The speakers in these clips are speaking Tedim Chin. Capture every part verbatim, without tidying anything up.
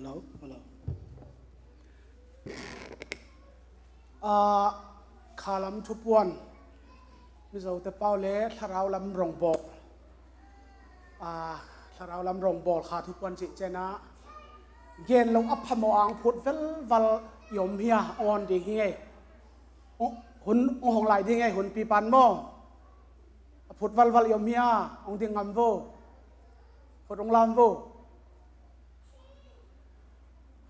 Hello, hello. Ah, khalam thupuan, Mizote pau le thlarau lam rongbawl, ah, thlarau lam rongbawl kha thupuan cih ciangin ah, gen lo a phamawh ang phut velval i om hi a, on ding hi ngei. Hun hong hong lai ding ngei, hun pipan maw? A phut valval i om hi a, hong ding ngam vo. Phut hong lam vo.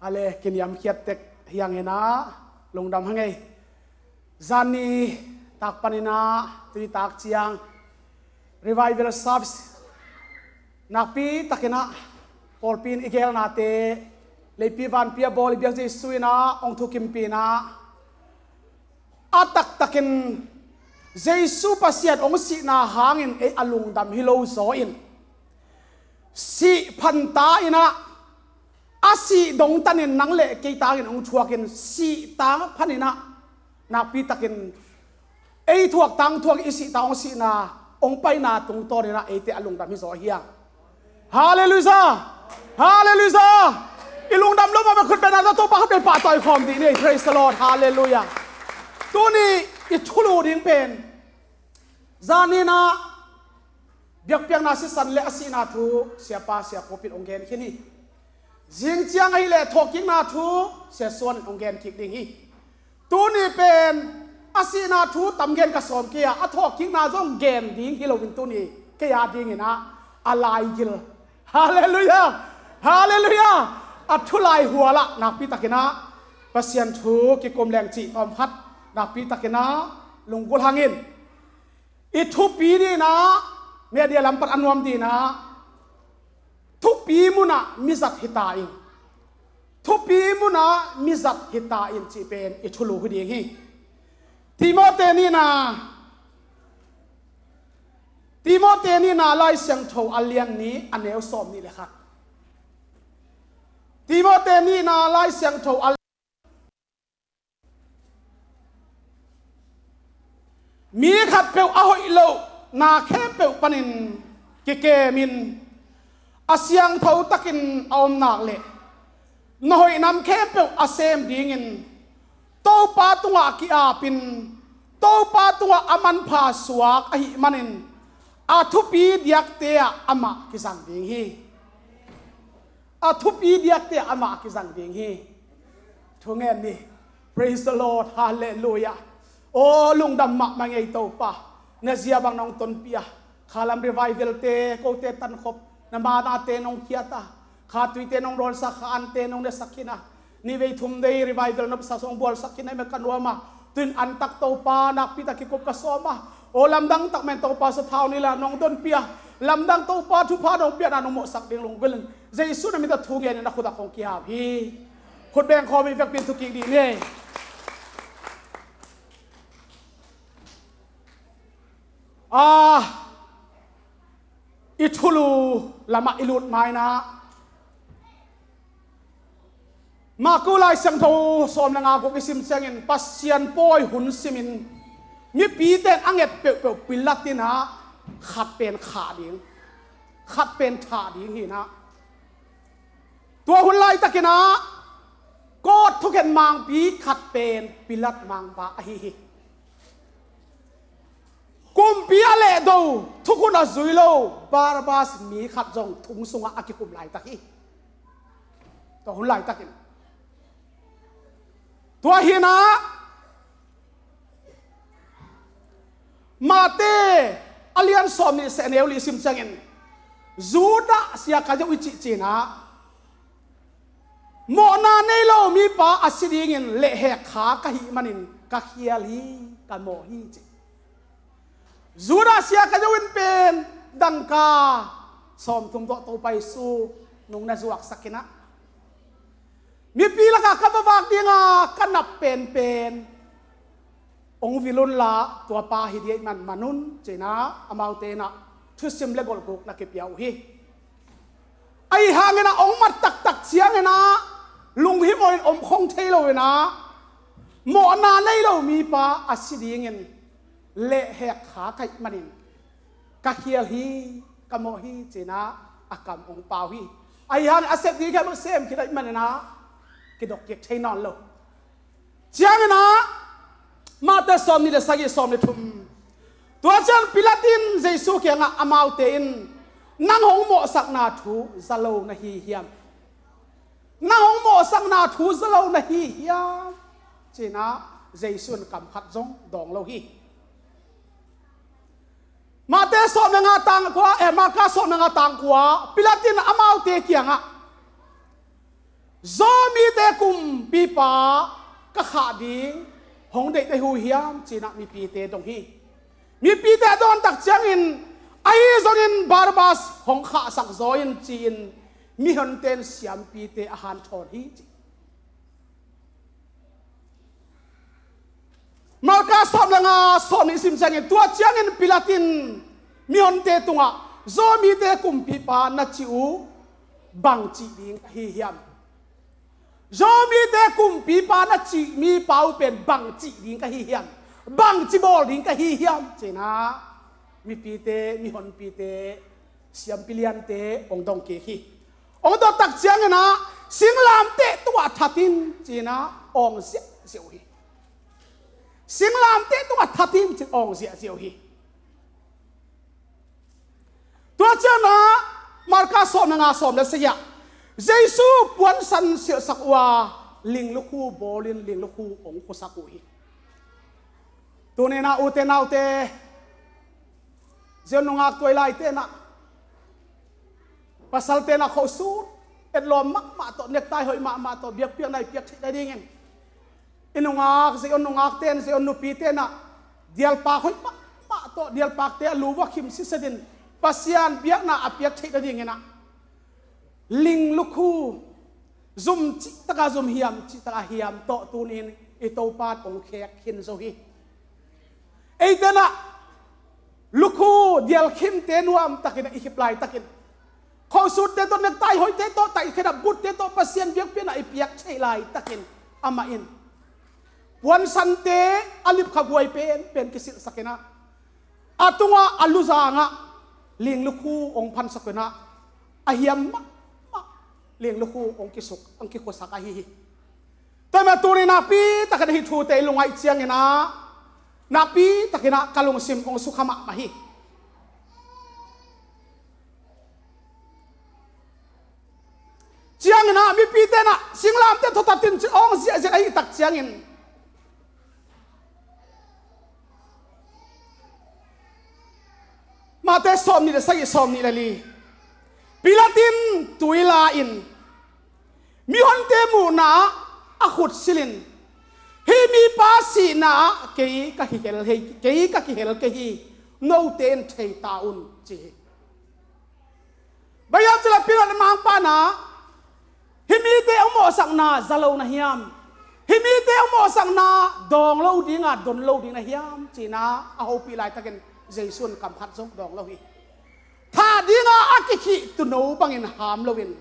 Hale, kiniamkhiat tek hi hang hi na, lungdam hang ei. Zani tak panin ah, tui tak ciang revival service nakpi takin ah, pawlpi in i gelnate leipi vanpi a bawl i biak Jesu in ah hong thukimpih in ah, a taktakin Jesu Pasian hong sihna hangin ei a lungdam hi lo zaw in, sih phanta in ah, a sih dongtanin nang le kei tangin hong thuakin, sih tang phanin ah, nakpi takin ei thuak tang thuak i sih tang hong sihna, hong paina tungtawnin ah eite a lungdam hi zaw hi hang. Halleluiah! Halleluiah! I lungdam lo mahmah khut bengna tawh Topa khut beng pahtawi khawm dih ni. Praise the Lord. Halleluiah. Tuni i thulu ding pen, zani in ah biakpiakna sisan le a sihna thu siapa Sia Khup in hong gen khin hi. Zing ciang ahih leh thawhkikna thu Sia Suan in hong gen kik ding hi. Tuni pen a sihna thu tam gen ka sawm kei a, a thawhkikna zong gen ding hi loin tuni kei a dingin ah a laigil. Halleluiah! Halleluiah! A thu laihual ah nakpi takin ah Pasian thu kikum leng cih tawm khat nakpi takin ah lunggulh hang in. I thupi dingin ah, media lam pan a nuam dingin ah, thupi munah mizat hi ta in, thupi munah mizat hi ta in cih pen i thulu hi ding hi. Timote nihna, Timote nihna Lai Siangtho a lian nih a neu sawm nih le khat. Timote nihna Lai Siangtho a Mi khatpeuh a hoih loh na khempeuh panin kikemin a siangtho takin a om nak leh na hoih nam khempeuh a sem dingin Topa tungah ki-apin Topa tungah a manpha suak ahih manin a thupi diakte ah amah kizang ding hi. A thupi diakte ah amah kizang ding hi. Thungen ni. Praise the Lord. Hallelujah. Aw lungdam mahmah ngei Topa. Na zia bang nong tonpih a, khalam revival te kote tankhop, na manate nong khiat a, kha tuite nong rawlsak, kha ante nong nesak khin a, nivei thum vei revival nopsa song bualsak khin a, i mah ka nuam a, tuin antak Topa nakpi tak kikup ka sawm a. Aw lamdang tak men Topa sathau ni la nong donpih a, lamdang Topa thupha nong piakna nong mawhsak ding lunggulh in Jesu na min tawh thu ngenin a khut ah kong kihap hi. Khut beng khawm in vekpi in thukik dih ni. Ah, i thulu lamah i lut mainah Marku Lai Siangtho sawm le nga guk i sim ciangin Pasian pawi hun simin mipite in a nget peuhpeuh pilat inah khat pen khah ding, khat pen thah ding hinah. Tua hun laitakinah kawt thukhen mangpi khat pen Pilat mangpa ahi hi. Kumpi a lehdo, thukhun a zui lo Barabbas mi khat zong thong sungah a kikum laitak hi. Tua hun laitakin tua hinah Mate a lian sawm nih seh neu li sim ciangin Judah sia ka zo i cih cinah mawhna nei lo mipa a si dingin lehhek kha ka hih manin ka khial hi, ka mawh hi ci. Judah sia ka zo in pen dangka sawmthum tawh Topa Jesu nung na zuaksak inah mipi lakah ka va vak dinga ka nap penpen hong vil unla tuapa hi dih ahih man man un cinah amaute inah thusim le golhguk na kipia uh hi. Ahi hanginah hong mat taktak cianginah lunghimawh in om khong thei loinah mawhna nei lo mipa a si dingin lehhek kha ka hih manin ka khial hi, ka mawh hi cinah a kam hong pau hi. Ahi hangin a sep ding khempeuh sem khit ahih manin ah kidok kik thei nawn lo. Ciangin ah Mate sawmnih le sagih, sawmthum. Tua ciang Pilat in Jesu kiangah amaute in, "Nang hong mawhsakna thu za lo na hi hiam? Nang hong mawhsakna thu za lo na hi hiam?" ci-in ah Jesu in kam khat zong dawng lo hi. Mate sawm le nga tang kua, eh, Marka sawm le nga tang kua, Pilat in amaute kiangah, "Zawmite kumpipa ka khah ding hong deih na hi uh hiam?" ci-in ah mipite dong hi. Mipite a dawn tak ciangin, "Ahi zongin Barabbas hong khahsak zaw in," ci-in mihonte in siampite a hanthawn hi, ci. Marka sawm le nga, sawmnih sim ciangin, tua ciangin Pilat in mihonte tungah, "Zawmite kumpipa na cih uh bang cih ding ka hi hiam? Zawmite kumpipa na cih mipa uh pen bang cih ding ka hi hiam? Bang ci bawl ding ka hi hiam?" ci-in ah mipite, mihonpite, siampi liante hong dong kik hi. Hong dot tak ciangin ah, "Singlamteh tungah that in," ci-in ah awng ziahziah uh hi. "Singlamteh tungah that in," ci-in awng ziahziah uh hi. Tua ciangin ah Marka sawm le nga, sawm le sagih ah, Jesu puansan silhsak uh a, linglukhu bawlin linglukhu hong khusak uh hi. Tuni-in ah ute naute, zia nungak tuailaite in ah, pasalte in ah khosuit etlawm mahmah tawh, nektai hoih mahmah tawh biakpiakna i piak theih nadingin, i nungak, zei-on nungakte in, zei-on nupite in ah dialpak hoih mahmah tawh, dialpakte a lu va khim sitset in Pasian biakna a piak theih nadingin ah, linglukhu zum cihtak a zum, hiam cihtak a hiam tawh tuni-in i Topa in hong khek khin zo hi. Eite in ah lukhu dialkhimte nuamtakin ah i khip laitakin, khosuitte tawh, nektai hoihte tawh, taihkhen ah butte tawh Pasian biakpiakna i piak theih laitakin, amah in puansante a lipkhaphuai penpen kisilhsak in ah, a tungah, a luzangah linglukhu hong phansak uh in ah, a hiam mahmah linglukhu hong kisuk, hong kikhusak ahi hi. Tua ahih manin tuni nakpi takin ah hih thute i lungngaih ciangin ah, nakpi takin ah ka lungsim hong sukha mahmah hi. Ciangin ah mipite in ah, "Singlamteh tungah that in," ci-in awng ziahziah ahih tak ciangin, Mate sawmnih le sagih, sawmnih le li. Pilat in tui la-in, mihonte muhna-ah a khut silhin, "Hih mipa sihna-ah kei ka kihel hi, kei ka kihel kei hi, note in thei ta un," ci hi. Bang hiam cih leh Pilat le mangpa in ah, "Hih mite hong mawhsakna za lo na hiam? Hih mite hong mawhsakna dawng lo ding a, don lo ding na hiam?" ci-in ah a hopih laitakin Jesu in kam khat zong dawng lo hi. Thah ding a a kikhih tuuno bangin ham loin,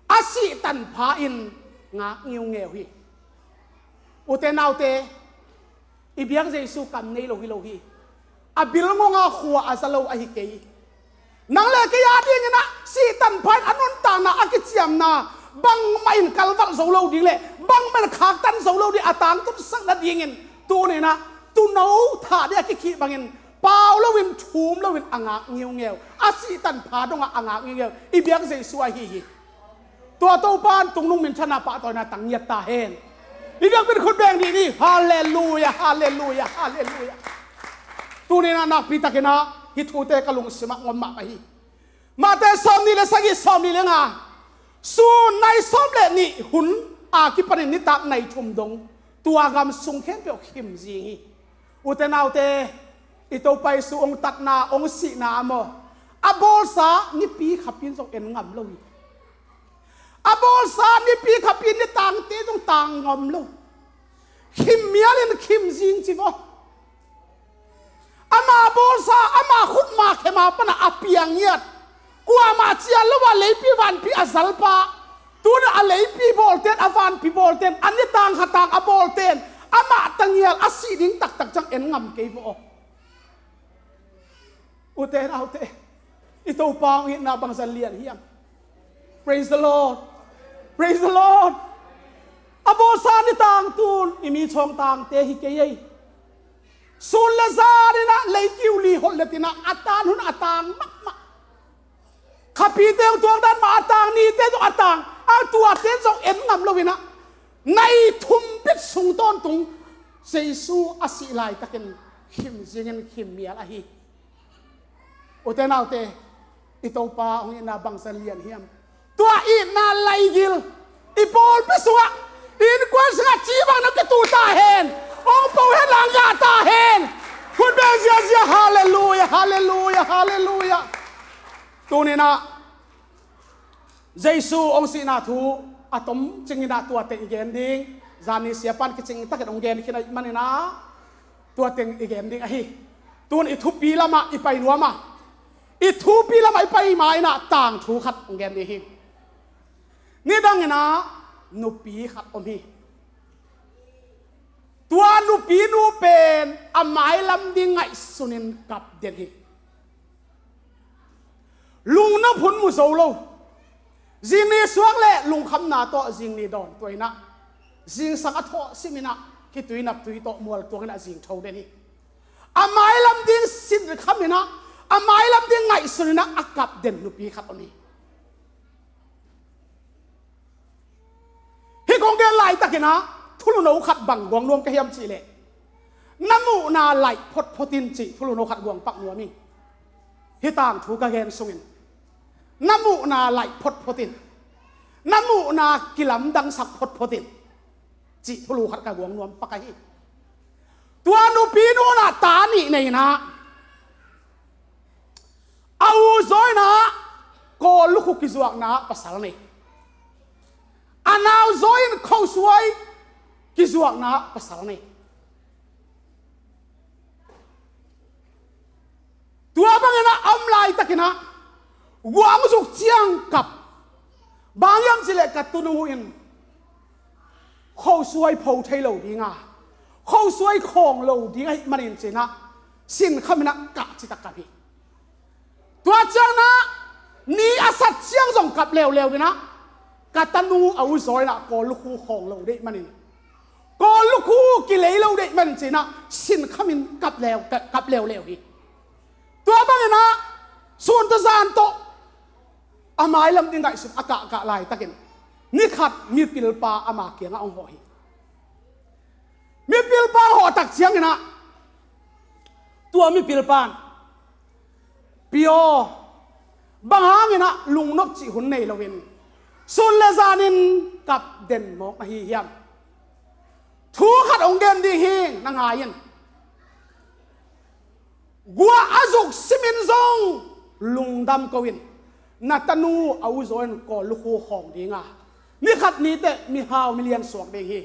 a sih tanpha in ngak ngiungeu hi. Ute naute, i biak Jesu kam nei lo hi lo hi. A bil ngong a khua a za lo ahi kei. Nang le kei a dingin ah sih tanpha in a nuntakna, a kiciamna bangmah in kalvalh zo lo ding le bangmah in khaktan zo lo ding a tangtunsak nadingin, tuni-in ah tuuno thah ding a kikhih bangin pau loin, thum loin a ngak ngiungeu, a sih tanpha dongah a ngak ngiungeu i biak Jesu ahi hi. Tua Topa in tungnung minthanna, pahtawina tang ngiat ta hen. I biakpi in khut beng dih ni. Halleluia, halleluia, halleluia. Tuni-in ah nakpi takin ah hih thute ka lungsim ah hong om mahmah hi. Mate sawmnih le sagih, sawmnih le nga. Sun nai sawm le nih hun a kipanin nitak nai thum dong tua gam sung khempeuh khim zing hi. Ute naute, i Topa Jesu hong tatna, hong sihna ah maw, a bawlsa nipi khapi in zong en ngam lo hi. A bawlsa nipi khapi in nitangte zong tang ngam lo. Khim mial in khim zing ci vaw. Ama bawlsa, ama khutma khema pan a piang ngiat, kuamah cian lo a leipi vanpi a zalpa, tun a leipi bawlten, a vanpi bawlten, a nitang khatang a bawlten, amah tangial a sih ding taktak ciang en ngam kei vaw. Ute naute, i Topa hong itna bangzah lian hiam? Praise the Lord. Praise the Lord. A bawlsa ni tangtun i mi chawng tangte hi kei ei. Sun le zan inah leikiu li holh le tinah a tan hun a tang mahmah. Khapite hong tuang dan mah a tang, nite zong a tang, a tuate zong en ngam lo inah nai thum pit sung tawntung Jesu a sih laitakin khim zingin khim mial ahi. Ute naute, i Topa hong itna bangzah lian hiam? Tua itna laigil i pawlpi sungah innkuan sungah cibang na kitu ta hen. Hong po hen lang ngah ta hen. Khut beng ziazia, halleluia, halleluia, halleluia. Tuninah Jesu hong sihna thu a tom cinginah tua teng i gen ding. Zani siapan kicing takin hong gen khin ahih maninah tua teng i gen ding ahi. Tun i thupi lamah i pai nuam a, i thupi lamah i pai ma inah tangthu khat hong gen ding hi. Nidang inah nupi khat om hi. Tua nupinu pen a mailam ding ngaihsunin kap den hi. Lungnop hun mu zo lo. Zingni suak le lungkhamna tawh zingni dawn tua inah zingsang a thawh sim inah khitui naptui tawh mualtuang inah zingtho den hi. A mailam ding sinkham inah a mailam ding ngaihsun inah a kap den nupi khat om hi. Hih kong gen laitakinah thulu no khat bang guang nuam ka hiam cihleh, na muhna laih photphot in cih thulu no khat guang pak nuam hi. Hih tangthu ka gen sungin na muhna laih photphot in, na muhna kilamdangsak photphot in cih thulu khat ka guang nuam pak ahi. Tua nupi nunah ta nih nei inah a u zaw inah Kawl lukhu kizuakna pasal nei. A nau zaw in khosuai kizuakna pasal nei. Tua bangin a om laitakinah guang zuk ciang kap. Bang hiam cihleh ka tunu in khosuai pho thei lo dinga, khosuai khawng lo ding ahih manin cinah sinkham inah kah citak kap hi. Tua ciangnah ni a sat ciang zong kap leuleu inah ka tanu a u zaw inah Kawl lukhu khawng lo deih manin, Kawl lukhu kilei lo deih manin cinah sinkhamin kap leu, kap leuleu hi. Tua banginah sun tawh zan tawh a mailam ding ngaihsun a kahkah laitakin nikhat mipilpa ama kiangah hong hawh hi. Mipilpa hong hawh tak cianginah tua mipilpan, "Pi aw, bang hanginah lungnop cih hun nei loin sun le zanin kap den mawk na hi hiam? Thu khat hong gen ding hi, na ngai in. Guah a zuk simin zong lungdam ko in, na tanu a u zaw in Kawl lukhu khawng dinga, nikhat niteh mihau milian suak ding hi.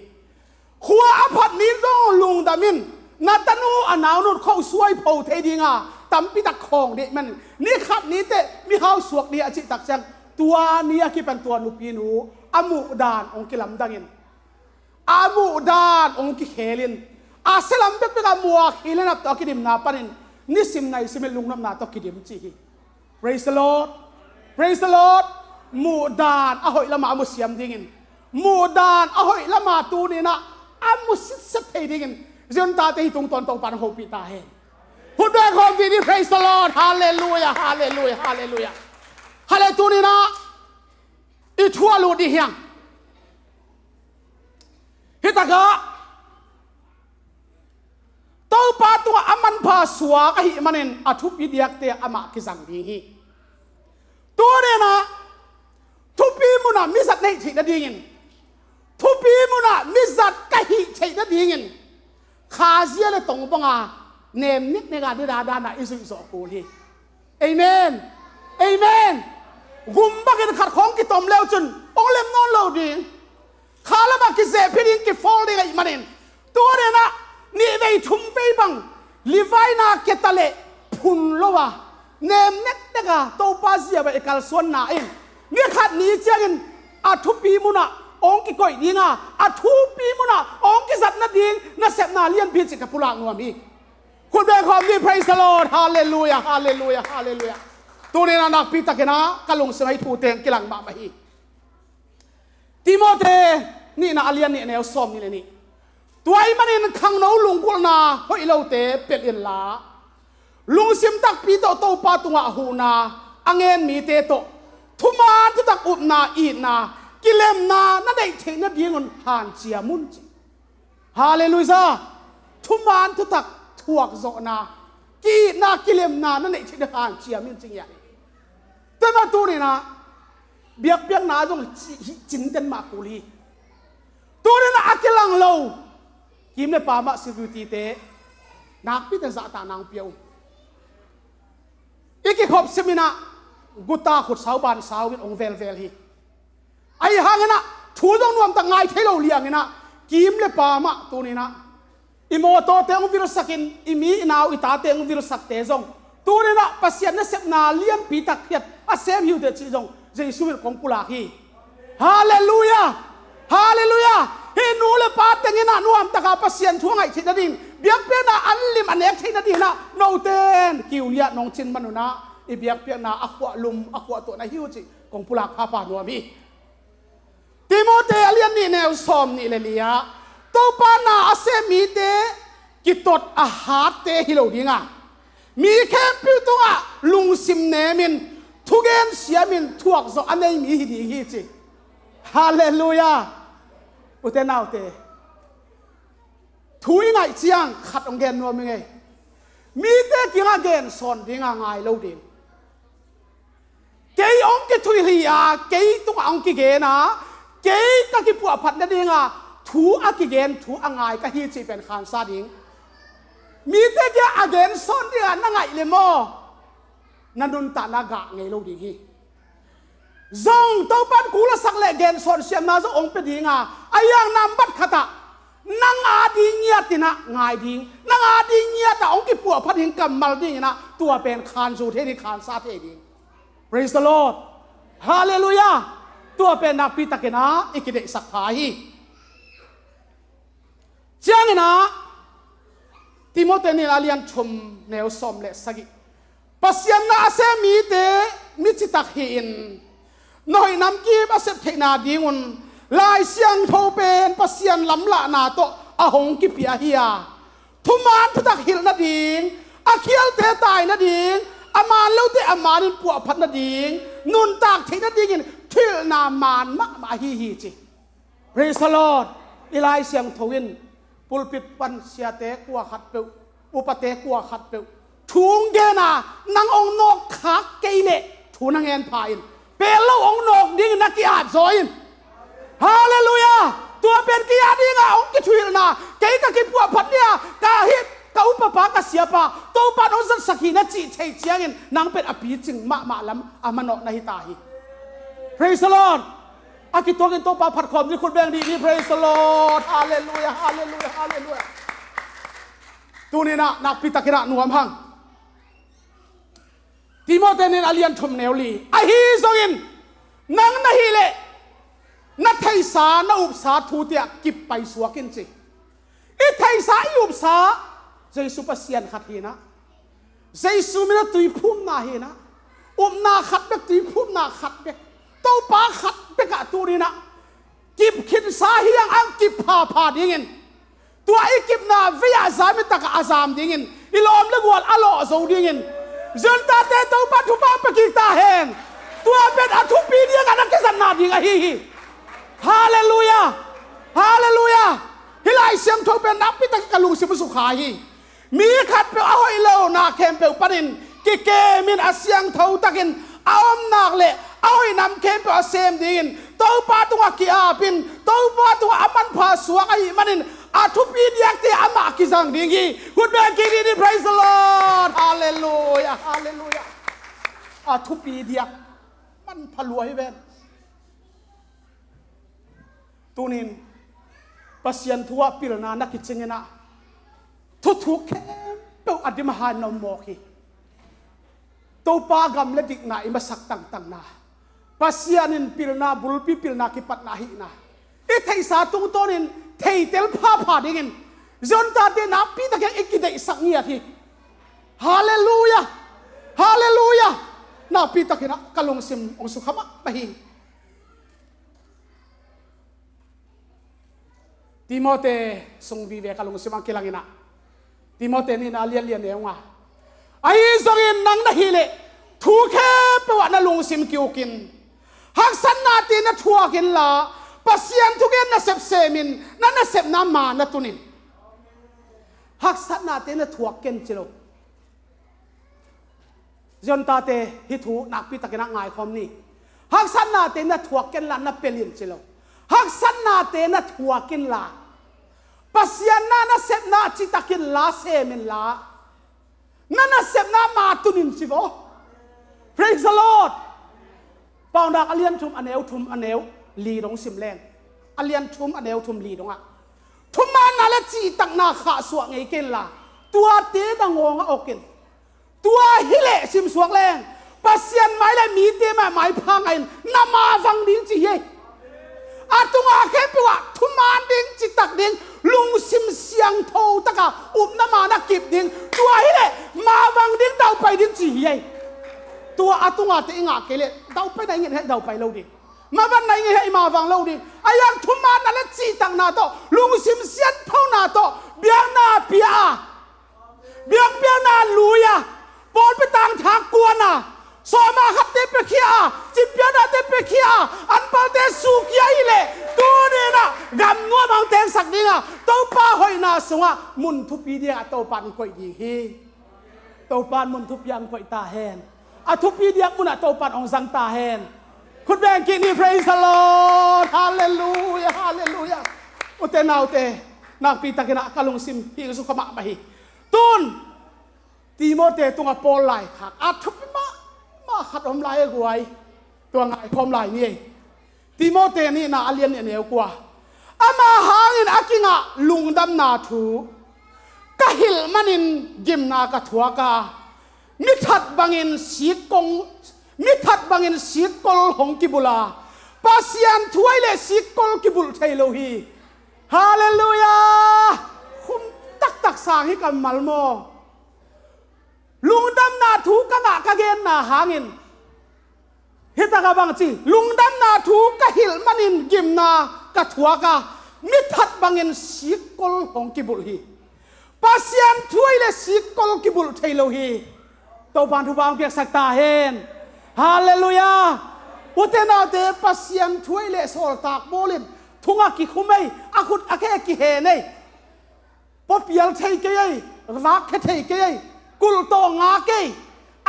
Khua a phat ni zong lungdam in, na tanu a naunut khosuai pho thei dinga tampitak khawng ding manin nikhat niteh mihau suak ding," a cih tak ciang tua ni a kipan tua nupinu a muhdan hong kilamdangin, a muhdan hong kikhelin, a sialam bekbek a muak hilin a tawh a kidimna panin nisim naisim in lungnopna tawh kidim ci hi. Praise the Lord. Praise the Lord. Muhdan a hoih lama a musiam dingin, muhdan a hoih lama tuninah a mu sitset thei dingin Zion tate hi tungtawn Topa nang hopih ta hen. Hut bek hawm dih ni. Praise the Lord. Halleluia, halleluia, halleluia. Hale tuninah i thu a lut dih hiang. Hitakah Topa tungah a manpha suak ahih manin a thupi diakte amah kizang ding hi. Tuninah thupi munah mizat na hih theih nadingin, thupi munah mizat ka hih theih nadingin khazia le tongbanga nem nekneka ni dadanah i zuih zawh kul hi. Amen. Amen. Gum bangin khat khawng kitom leu cun hong lem nawn lo ding. Kha lamah kizehpih ding, kifawl ding ahih manin tuninah nih vei thum vei bang livai na keta le phun lo a, nem nekneka Topa ziabah i kalsuanna in nikhat ni ciangin a thupi munah hong kikoih dinga, a thupi munah hong kizat nading nasepna lianpi cih ka pulak nuam hi. Khut beng khawm ni. Praise the Lord. Halleluia, halleluia, halleluia. Tuninah nakpi takinah ka lungsimah hih thu teng kilang mahmah hi. Nihna a lian nih, neu sawm nih le nih. Tua ahih manin khangno lunggulhna hoih lote pelh inla, lungsim takpi tawh Topa tungah huhna a ngen mite tawh thuman thutak upna, itna, kilemna na neih theih nadingun hanciam un, ci. Halleluiah. Thuman thutak, thuakzawhna, ki-itna, kilemna na neih theih nading hanciam in, ci ngiat hi. Tua mah tuni-in ah biakpiakna zong ci-, hi, cinten mah kul hi. Tuni-in ah a kilang lo kim le pam ah security-te nakpi takin zahtakna hong pia un. I kikhop simin ah guta khutsau bansau in hong velvel hi. Ahih hangin ah thu zong nuamtak ngai thei lo liangin ah kim le pam ah tuni-in ah i mawtawte hong vilsakin, i mi, i nau, i tate hong vilsakte zong tuni-in ah Pasian nasepna lianpi tak khiat a sem hi uh teh cih zong Jesu in kong pulak hi. Halleluiah. Halleluiah. Hih nu le pa teng in ah nuamtakin Pasian thu a ngaih theih nading, biakpiakna an lim a nek theih nadingin ah note in kiuliah nong cin man un ah i biakpiakna a khuahlum, a khuahtuah na hi uh cih kong pulak phapha nuam hi. Timote a lian nih, neu sawm nih le li ah Topa na a sem mite kitot a hatte hi lo ding a, mi khempeuh tungah lungsim nemin, thugen siamin thuakzawh a nei mi hi ding hi, ci. Halleluiah. Ute naute, thu i ngaih ciang khat hong gen nuam ing ei. Mite kiangah gensawn ding a, ngai lo ding. Kei hong kithuhilh hi a, kei tungah hong kigen a, kei ka kipuahphat nading a thu a kigen, thu a ngai ka hi cih pen khansa ding. Mite kiangah gensawn ding a na ngaih leh maw, na nuntakna gah ngei lo ding hi. Zong Topa in kul a sak leh gensawn siamna zong hong pia ding a, a hiang nambat khat ah nang ading ngiat in ah ngai ding, nang ading ngiat ah hong kipuahphat ding, kammal dingin ah tua pen khanzu thei ding, khansa thei ding. Praise the Lord. Halleluiah. Tua pen nakpi takin ah i kideihsak pha hi. Ciangin ah Timote nihna a lian thum, neu sawm le sagih. Pasian na a sem mite mi citak hi-in, na hoih namkim a sep theihna dingun Lai Siangtho pen Pasian lamlahna tawh a hong kipia hi a, thuman thutak hilh nading, a khialte tai nading, a man lote a manin puahphat nading, nuntak theih nadingin thuhilhna man mahmah ahi hi, ci. Praise the Lord. I Lai Siangtho in pulpit pan siate kua khatpeuh, upate kua khatpeuh thu hong gen a, nang hong nawkkhak kei leh thu na ngen pha in, pelh lo hong nawk dingin na ki-apzaw in. Halleluiah. Tua pen kei ading a hong kithuhilhna, kei ka kipuahphat ni a, ka hih, ka upapa, ka siapa, Topa in hong zatsak hi na cih theih ciangin nang pen a picing mahmah lam a manawh na hi ta hi. Praise the Lord. A kituakin Topa phat khawm ni, khut beng dih ni. Praise the Lord. Halleluiah, halleluiah, halleluiah. Tuni-in ah nakpi takin ah nuam hang. Timote nihna a lian thum, neu li. Ahi zongin nang na hih leh na theihsa, na upsa thute ah kip paisuak in, ci. I theihsa, i upsa Jesu Pasian khat hi-in ah, Jesu min a tuiphumna hi-in ah, upna khat bek, tuiphumna khat bek, Topa khat bek ah tuni-in ah kip khinsa hi hang, ang kip phapha dingin, tua i kipna vei-ah zam i tak ah a zam dingin, i lawm le gual a lawh zo dingin, Zion tate Topa thupha pia kik ta hen. Tua pen a thupi diak a na kizatna ding ahi hi. Halleluiah. Halleluiah. Hih Lai Siangtho pen nakpi takin ka lungsim a sukha hi. Mi khatpeuh a hoih lo na khempeuh panin kikemin a siangtho takin a om nak leh a hoih nam khempeuh a sem dingin Topa tungah ki-apin, Topa tungah a manpha suak ahih manin a thupi diakte amah kizang ding hi. Khut beng kik ni. Praise the Lord. Halleluiah, halleluiah. A thupi diak manpha lua hi ven. Tunin Pasian thu ah pilna na kicingin ah, thuthuk khempeuh a dim a ha in na om mawk hi. Topa gam le dikna i masak tangtangna, Pasian in pilna, bulpi pilna, kipatna hihna i theihsa tungtawnin theitel phapha dingin Zion tate nakpi takin i kideihsak ngiat hi. Halleluiah. Halleluiah. Nakpi takin ah ka lungsim hong sukha mahmah hi. Timote sung vive ka lungsim ah kilang in ah, Timote nihna a lian li a neu nga. Ahi zongin nang na hih leh thu khempeuh ah na lungsim ki-uk in, haksatnate na thuak inla, Pasian thugen nasep sem in, na nasepna ma na tun in. Haksatnate na thuak ken ci lo. Zion tate, hih thu nakpi takin ah ngaikhawm ni. Haksatnate na thuak kenla na pelh in ci lo. Haksatnate na thuak inla, Pasian na nasepna citak inla, sem inla, na nasepna ma tun in ci vo. Praise the Lord. Paunak a lian thum a neu thum a neu li dong sim leng. A lian thum a neu thum li dongah, thumaanna le cihtakna khahsuah ngei kei inla, tuate na ngawng a ok in. Tua hi leh simsuak leng, Pasian mai le mite mai, maipha ngah in, na mavang ding ci hi ei. A tunga khempeuh ah thumaan ding, citak ding, lungsim siangtho taka upna ma na kip ding, tua hi leh mavang ding, daupai ding ci hi ei. Tua a tungate i ngah kei leh daupai na i ngen hi ei, daupai lo ding. Mavanna i ngen hi ei, mavang lo ding. Ahi hang thumaanna le cihtakna tawh, lungsim sianthona tawh biakna pia a, biakpiakna lui a, pawlpi tangthak kuan a, sawma khatte piakhia a, citpiaknate piakhia a, anpalte sukhia hi leh, tuni in ah gam nuam hong tengsak ding a, Topa hoihna sungah mun thupi dingah Topa in koih ding hi. Topa in mun thupi ah hong koih ta hen. A thupi diak munah Topa in hong zang ta hen. Khut beng kik ni, praise the Lord. Halleluia, halleluia. Ute naute, nakpi takin ah ka lungsim hih zu kha mahmah hi. Tun Timote tungah Paul laikhak a thupi mahmah khat om lai e guai. Tua ngaikhawm lai ni ei. Timote nihna a lian nih a neu kua. Ama hangin a kingah lungdamna thu ka hilh manin gimna ka thuak a, mi that bangin sikkong, mi that bangin sikkol hong kibulh a, Pasian thu ahih leh sikkol kibulh thei lo hi. Halleluia. Khum taktak sang hi kammal maw. Lungdamna thu ka ngah ka genna hangin, hih takah bang ci, lungdamna thu ka hilh manin gimna ka thuak a, mi that bangin sikkol hong kibulh hi. Pasian thu ahih leh sikkol kibulh thei lo hi. Topa in thupha hong piaksak ta hen. Halleluia. Ute naute, Pasian thu ahih leh sawltak Paul in thungah kikhum ei, a khut a khe kihen ei. Pua pial thei kei ei, vak khia thei kei ei, kulh tawh ngak ei.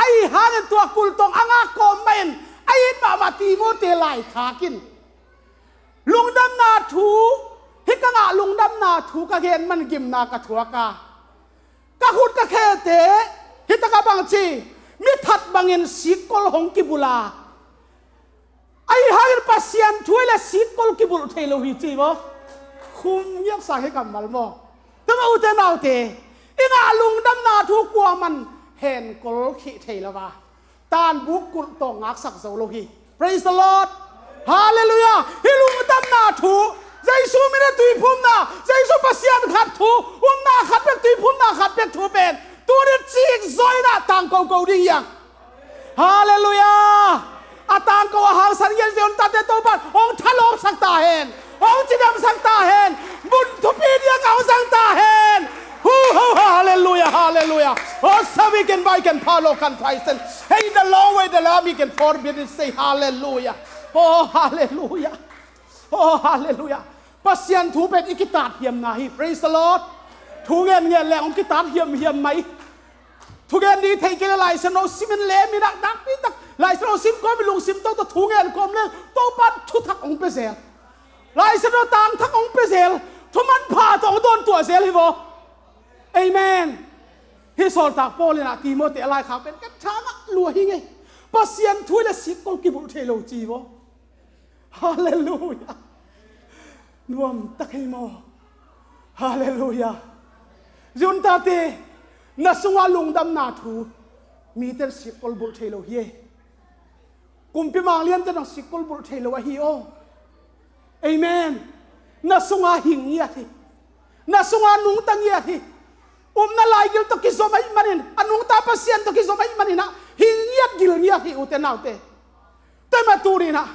Ahi hangin tua kulh tawh a ngak kawm mah in, a it mahmah Timote laikhak in, lungdamna thu, hih ka ngah lungdamna thu ka gen man gimna ka thuak a, ka khut ka khete, hih takah bang ci, mi that bangin sikkol hong kibulh a, ahi hangin Pasian thu ahih leh sikkol kibulh thei lo hi ci maw. Khum ngiat sang hi kammal maw. Tua mah ute naute, i ngah lungdamna thu kuaman henkol khih thei lo a, tanbuk kulh tawh ngaksak zo lo hi. Praise the Lord. Halleluia. Hih lungdamna thu, Jesu min a tuiphumna, Jesu Pasian khat thu, upna khat bek, tuiphumna khat bek thu pen tuni cik zaw in ah tangko ko ding hi hang. Halleluia. A tangko a hangsan ngiat Zion tate Topa in hong thalawpsak ta hen. Hong cidamsak ta hen. Mun thupi dingah hong zang ta hen. Hu, hu, hu, halleluia, halleluia. Oh, so we can buy, can follow, can try, send. Hey, the long way, the lamb, he can forbid it, say hallelujah. Oh, hallelujah. Oh, hallelujah. Pasian thu pen i kitat hiamna hi. Praise the Lord. Thu ngen ngen leng hong kitat hiamhiam mai. Thugen ding thei kei leh Lai Siangtho sim in lem in ah, nakpi tak Lai Siangtho sim kawm in lungsim tawh, thu ngen kawm leng Topa in thuthak hong pia zel. Lai Siangtho tangthak hong pia zel. Thumanpha tawh hong dawntuah zel hi vaw. Amen. Hih sawltak Paul in ah Timote a laikhak pen ka tha ngah lua hi ngei. Pasian thu ahih leh sikkol kibulh thei lo ci vaw. Halleluia. Nuam tak hi maw. Halleluia. Zion tate, na sunga lungdamna thu mite in sikkol bulh thei lo hi. Kumpi mangliante in sikkol bulh thei lo ahi aw. Amen. Na sunga hing ngiat hi. Na sunga nungta ngiat hi. Upna laigil tawh kizom ahih manin, a nungta Pasian tawh kizom ahih manin ah hing ngiat, gil ngiat hi, ute naute. Tua mah tuni-in ah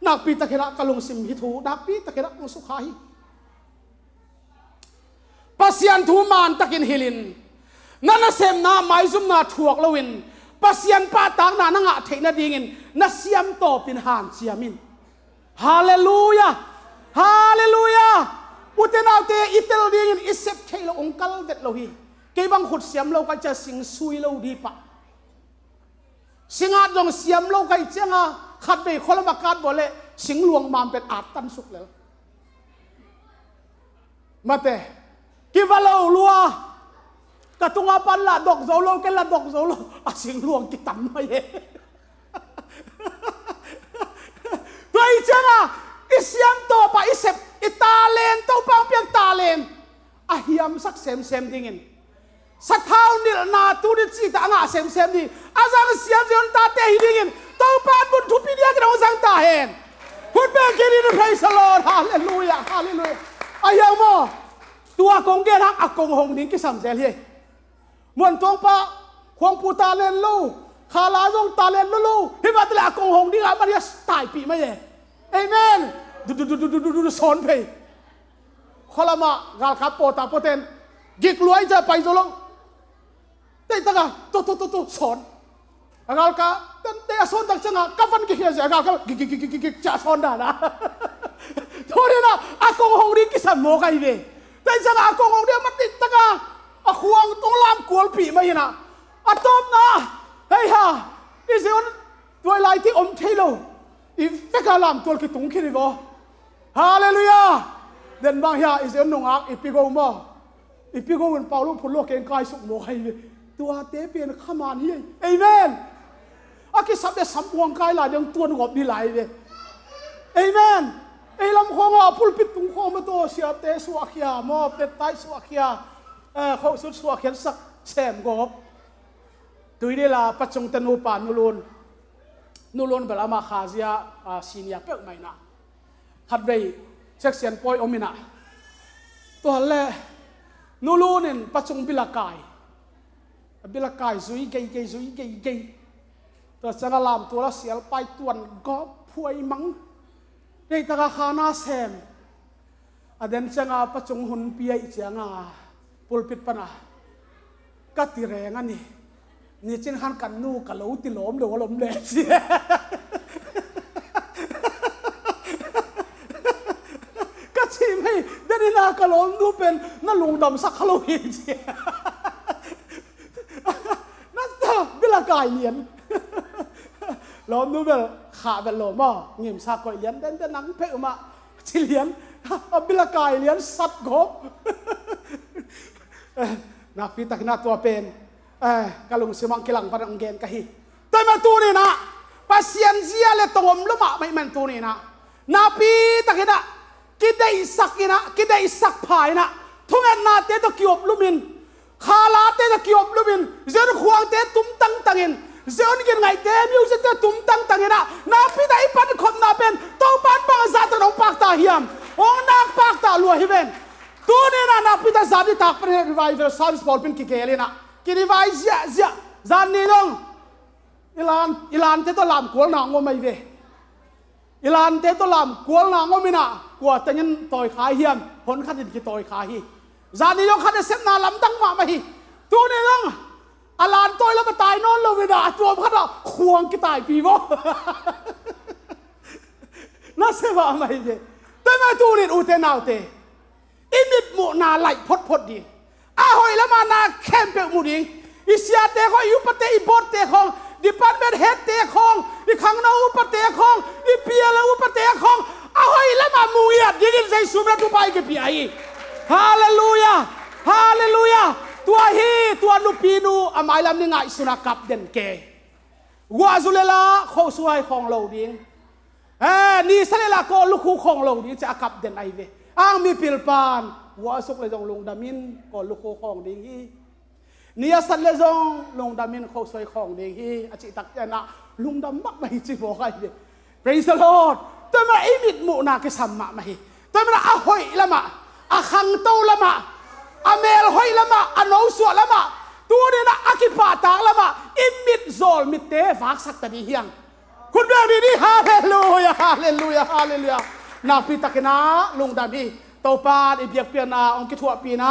nakpi takin ah ka lungsim hih thu nakpi takin ah hong sukha hi. Pasian thu mantakin hilhin, na nasepna maizumna thuak loin Pasian pahtakna na ngah theih nadingin na siamtawpin hanciam in. Halleluia. Halleluia. Ute naute, i tel dingin i sep theih loh hong kal vet lo hi. Kei bang khut siam lo ka cia sing sui lo dih pah. Singat zong siam lo ka hih cianga khatvei khualam a katbawl leh singluang mampen at tansuk lel. Mate, kiva lo lua. Ka tunga pan lah dok zo lo, ken lah dok zo lo. A singluang kitam mai e. Tua hih cianga i siamtawp a i sep, i talent, Topa hong piak talent a hiamsak semsem dingin sathau nilhna tuni cihtak a ngah semsem ding, a zang siam Zion tate hi dingin Topa in mun thupi diakin hong zang ta hen. Hun bengkin in, praise the Lord. Halleluia, halleluia. A hiang maw? Tua kong gen hang a kong hong ding kisam zel hi. Muan tuangpa khuangpu talent lo, khala zong talent lo lo, hi mah teh leh a kong hong ding a man hi a taipih mai e. Amen. Du du du du du du du sawn phei. Khualamah galkap pawta pawten gik luai cia pai zo lo. Teihtaka to to to to sawn. A galkap tente a sawn tak cianga ka van kikhia cia a galkap gik gik gik gik gik cia a sawn dana. Tua dena a kong hong ding kisam mawk ahi ve. Teihtaka a kong hong ding a mat teihtaka a khuang tung lamkualpih mai hina. A tawpna hei ha i Zion tuai lai ti om thei lo. I veka lamtual kitung khin hi vaw. Halleluia. Den bang hia i Zion nungak i pigo maw? I pigo in paulo phun lo keng kaisuk mawk ahi ve. Tuate pian khaman hi. Amen. A kisap le sam uang kai lai deng tuan gawp dih lai ve. Amen. Ei lam khawng a pulpit tung khawng mah tawh siate suahkhia maw, pettai suahkhia, eh, khohsut suahkhiat sak sem gawp. Tuidila pacungte nupa Nulun. Nulun bel amah khazia, ah, senior peuhmah inah. Khatvei section pawi om inah. Tua le Nulun in pacung bilakai. A bilakai zui geigei, zui geigei. Tua cianga lamtual a sialpai tuan gawp phuai mang. Teihtaka khana sem. A den cianga pacung hun piaih cianga pulpit pana ka ti reng a ni. Nicin khan kan nu ka lo ti lawm lo a lom le ci. Ka ci mei, den ina ka lawmnu pen na lungdamsak kha lo hi ci. Na bilakai lian. Lawmnu bel khah bel lawm aw, ngimsa koih lian dende nang phei umah ci lian. A bilakai lian sat gawp. Nakpi takin a tua pen, eh, ka lungsim ang kilang pan ang gen ka hi. Tua mah tuninah Pasian zia le tong om lo mahmah ih man tuninah nakpi takinah kideihsak inah, kideihsak pha inah, thungetnate tawh kiop lumin, khalate tawh kiop lumin, Zion khuangte tum tangtangin, Zion gin ngaihte music te tum tangtangin ah nakpi tak i pankhopna pen Topa in bang a zahtak hong pakta hiam? Hong nak pakta lua hi ven. Tuninah nakpi tak zan i tak panin revival service pawlpi in kigel inah kidivai ziahziah. Zan ni dong i lan, i lante tawh lamkualna ngom ahi ve. I lante tawh lamkualna ngom inah kua tengin tawi kha hiam? Hon khatin kitawi kha hi. Zani zong khat a sepna lamdang mahmah hi. Tuni zong a lan tawi lam a tai nawn lo inah a tuam khatah khuang kitaipi maw? Na se mahmah hi ve. Tua mah tunin ute naute, i mitmuhna laih photphot ding. A hoih lamah na khempeuh mu ding. I siate khawng, i upate, i boardte khawng, department headte khawng, i khangno upate khawng, i P L upate khawng, a hoih lamah mu ngiat dingin Jesu min a thupha i kipia hi. Halleluia. Halleluia. Tua hi, tua nupinu a mailam ni ngaihsuna kap den ke. Guahzu lela khosuai khawng lo ding. Eh, nisa lela kawl lukhu khawng lo ding ci a kap den ahi ve. Ang mipil pan guahzuk le zong lungdamin kawl lukhu khawng ding hi. Ni a sat le zong lungdamin khosuai khawng ding hi a cihtak cianah lungdam mahmah hi ci mawk ahi ve. Praise the Lord. Tua mah i mitmuhna kisam mahmah hi. Tua mah a hoih lamah, a khangto lamah, a mel hoih lamah, a nosuah lamah, tuninah a kipahtak lamah i mit zawl mitte vaksak ta dih hiang. Khut beng dih dih. Halleluia, halleluia, halleluia. Nakpi takinah lungdam hi. Topa in i biakpiakna hong kithuahpihna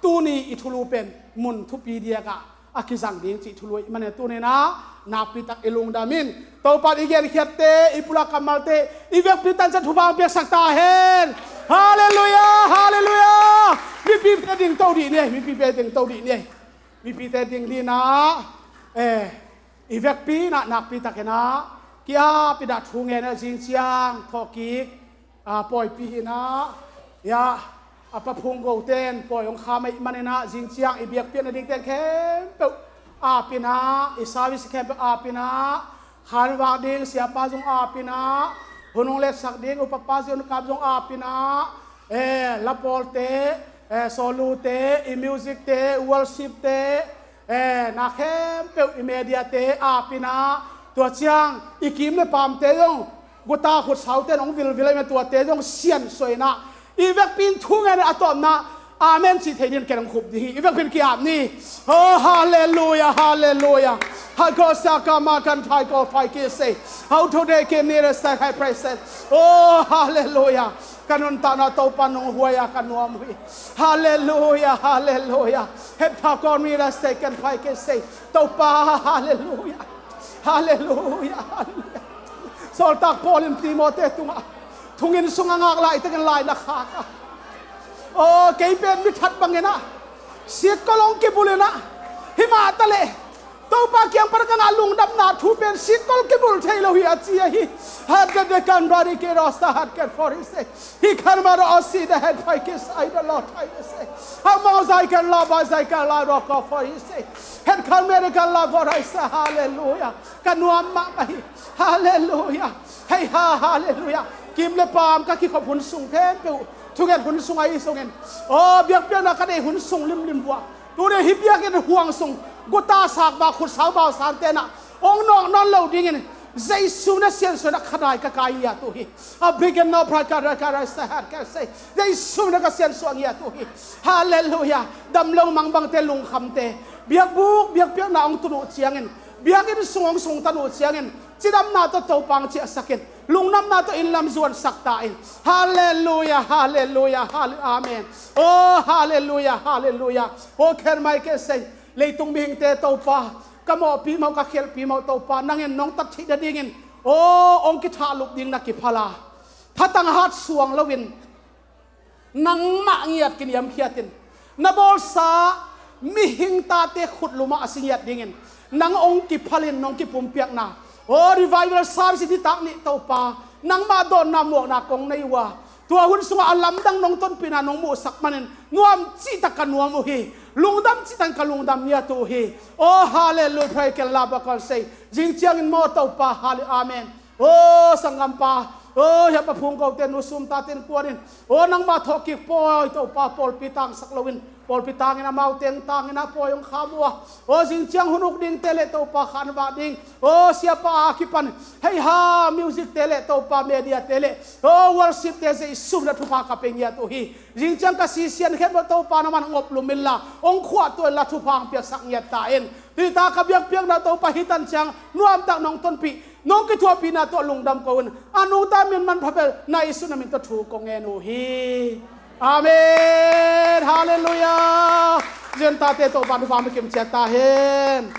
Tuni i thulu pen mun thupi diakah a kizang ding cih thulu ahih manin tuni-in ah nakpi tak i lungdam in. Topa in i genkhiatte, i pulak kammalte, i vekpi tanciat thupha hong piaksak ta hen. Halleluiah, halleluiah. Mipite dingto dih ni ei, mipite dingto dih ni ei. Mipite ding dih in ah, eh, i vekpi in ah nakpi takin ah ki-ap in ah thu ngen ah zing ciang thawhkik, a, pawipi hi in ah, ya, a Pa Phung Go ten pawi hong kham ahih manin ah zing ciang i biakpiakna ding ten khempeuh ap in ah, i service khempeuh ap in ah, khanvak ding siapa zong ap in ah, hun hong letsak ding upapa zong, kap zong ap in ah, eh, lapawlte, eh, sawlute, i music te, worship te, eh, na khempeuh i media te ap in ah, tua ciang i kim le paamte zong, guta khutsaute in hong vilvil ahih manin tuate zong siansuah in ah, i vekpi in thu ngen in a tawpna amen cih thei dingin ken hong khup ding hi. I vekpi in ki-ap ni. Oh, halleluiah, halleluiah. Hako siaka ma kan thai ko fai ki sei. Hau tho de ke ni re sai hai praise. Oh, halleluiah. Ka nuntakna Topa nong huai a ka nuam uh hi. Halleluiah, halleluiah. Het tha ko mi ra sei kan phai ke sei. Topa, halleluiah. Halleluiah, halleluiah. Sawltak Paul in Timote tungah thungin sung a ngak laitakin lai na khak a, aw, kei pen mi that bangin ah sikkol hong kibul in ah, himah taleh Topa kiang pan ka ngah lungdamna thu pen sikkol kibul thei lo hi a ci ahi. Hat de de kan rari ke rosta hat ke for hi se. Hi kan ma ro si de het phai ke sai de lo thai de se. Ha mo zai kan la ba zai kan la ro ko for hi se. Het kan me de kan la for hai se. Halleluiah. Ka nuam mahmah hi. Halleluiah. Hei ha, halleluiah. Kim le paam ka kikhop hun sung khempeuh, thunget hun sung ahi sungin, aw, biakpiakna ka neih hun sung limlim uh ah, tuni hih biakinn huang sung guta sakvak khutsau bausante in ah hong nawk nawn lo dingin Jesu na siansuah in ah khanai ka kai ngiat uh hi. A big and no pride ka ra ka ra sa hat ka sei. Jesu na ka siansuah ngiat uh hi. Halleluiah. Damlo mangbangte, lungkhamte, biakbuk biakpiakna hong tun uh ciangin, biakinn sung hong sungtan uh ciangin, cidamna tawh Topa hong ciahsak in, lungdamna tawh inn lam zuansak ta in. Halleluiah, halleluiah, halle-, amen. Oh, halleluiah, halleluiah. Oh, khen mai ke sei. Leitung mihingte Topa, ka mawhpi mawh, ka khialhpi mawh Topa, nangin nong tat theih nadingin, oh, hong kithahlup ding na kiphal a, thatang hat suang loin, nangmah ngiat kiniamkhiatin, na bawlsa mihing tate khutlumah a si ngiat dingin nang hong kiphalin nong kipumpiakna, aw, revival service nitak nih Topa, nangmah dawnna muakna kong nei uh a, tua hun sungah a lamdang nong tonpihna nong muhsak manin nuam cihtak ka nuam uh hi. Lungdam cihtak ka lungdam ngiat uh hi. Aw, halleluiah, praise the Lord, ka hong sei. Zing ciangin maw Topa, halle-, amen. Aw, sanggampa, aw, hia Pa Phung Go te, nu Sum tate in kuan in, aw, nangmah thawhkik pawi Topa, pawlpi tangsak loin, pawlpi tangin, amau teng tangin a pawi hong kham uh a, aw, zing ciang hun uk dingte le Topa, khanvak ding, aw, siapa a kipan, hei ha, music te le Topa, media te le, aw, worship te, Jesu min a thupha ka pia ngiat uh hi. Zing ciang ka sisian khempeuh Topa, nangman hong oplum inla, hong khuahtuah inla, thupha hong piaksak ngiat ta in. Tuita ka biakpiakna Topa, hih tan ciang nuamtak nong tonpih, nong kithuahpihna tawh lungdam ko un. A nungta min manpha bel na Jesu na min tawh thu kong ngen uh hi. Amen. Halleluiah. Zin tate Topa thupha hong pia kim ciat ta hen.